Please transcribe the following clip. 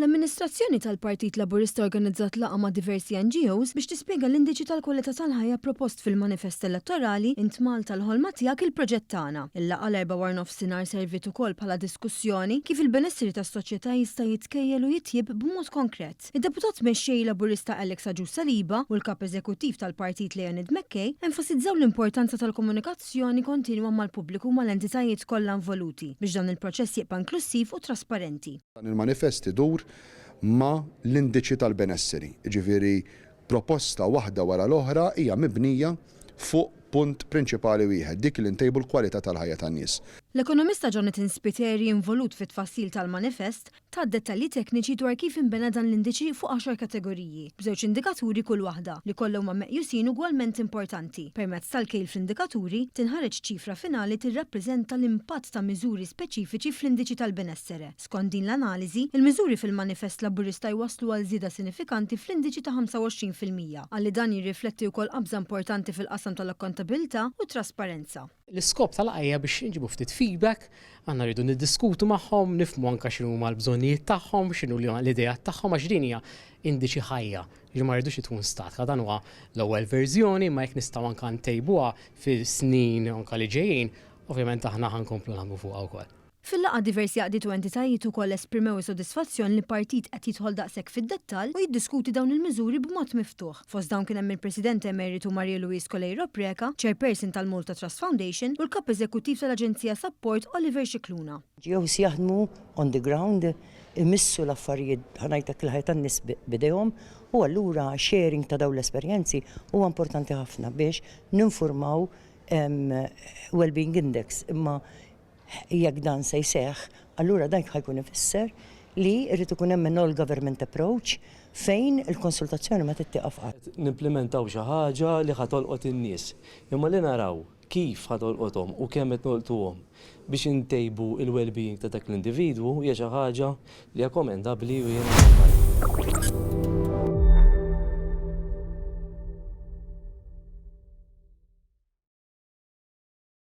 L-amministrazzjoni tal-Partit Laburista organizzat laqgħa ma' diversi NGOs biex tispjega l-indiċi tal-kwalità tal-ħajja propost fil-manifest elettorali Int Malta l-ħolma tiegħek il-proġett tagħna. Il-laqgħa l-Erbgħa waranofsinhar serviet ukoll bħala diskussjoni kif il-benesseri tas-soċjetà jista' jitkejjel u jitjieb b'mod konkret. Id-Deputat Mexxej Laburista Alex Agius Saliba u l-Kap Eżekuttiv tal-Partit Leonid McKay enfasizzaw l-importanza tal-komunikazzjoni kontinwa mal-pubbliku u mal-entitajiet kollha involuti biex dan il-proċess jibqa' inklussiv u trasparenti. Dan il-manifest idur ma' l-indiċi tal-benesseri, jiġifieri proposta waħda wara l-oħra hija mibnija fuq punt prinċipali wieħed, dik li ntejbu l-kwalità tal-ħajja tan-nies. L-ekonomista Jonathan Spiteri, involut fit-tfassil tal-manifest, ta dettalji tekniċi dwar kif inbena dan l-indiċi fuq għaxar kategoriji, b'żewġ indikaturi kull waħda, li kollha huma meqjusin ugwalment importanti. Permezz tal-kejl fl-indikaturi, tinħareġ ċifra finali tirrappreżenta l-impatt ta' miżuri speċifiċi fl-indiċi tal-benessere. Skont din l-analiżi, il-miżuri fil-manifest Laburista jwasslu għal żieda sinifikanti fl-indiċi ta' 25%. Qal li dan jirrifletti wkoll qabża importanti fil-qasam tal-akkontabilità u t-trasparenza. L-iskop tal-laqgħa hija biex inġibu ftit feedback, aħna rridu niddiskutu magħhom, nifhmu anke x'inhuma l-bżonnijiet tagħhom, x'inhu l-ideat tagħhom għax din hija indiċi ħajja, jiġifieri ma rridux li tkun statika, dan huwa l-ewwel verżjoni imma jekk nistgħu anke ntejbuha fis-snin anke li ġejjin, ovvjament aħna ħa nkomplu naħdmu fuqha wkoll. Fil-laqgħa diversi għaqdiet u entitajiet ukoll esprimew is-sodisfazzjon li partit qed jidħol daqshekk fid-dettall u jiddiskuti dawn il-miżuri b'mod miftuħ. Fost dawn kien hemm il-President Emeritu Marie Louise Coleiro Preca, Chairperson tal-Malta Trust Foundation u l-Kap Eżekuttiv tal-Aġenzija Sapport Oliver Scicluna. NGOs jaħdmu on the ground, imissu l-affarijiet, ħa ngħidlek il-ħajja tan-nies b'idejhom u allura sharing ta' dawn l-esperjenzi huwa importanti ħafna biex ninfurmaw well-being index imma Jekk dan se jseħħ, allura dan ħa jkun ifisser li jrid ikun hemm an all government approach fejn il-konsultazzjoni ma trid tieqaf qatt. Qed nimplimentaw xi ħaġa li ħa tolqot in-nies. Imma li naraw kif ħa tolqothom u kemm qed nolqtuhom biex intejbu l-well-being ta' dak l-individwu hija xi ħaġa li hija komendabbli u jiena nifraħ.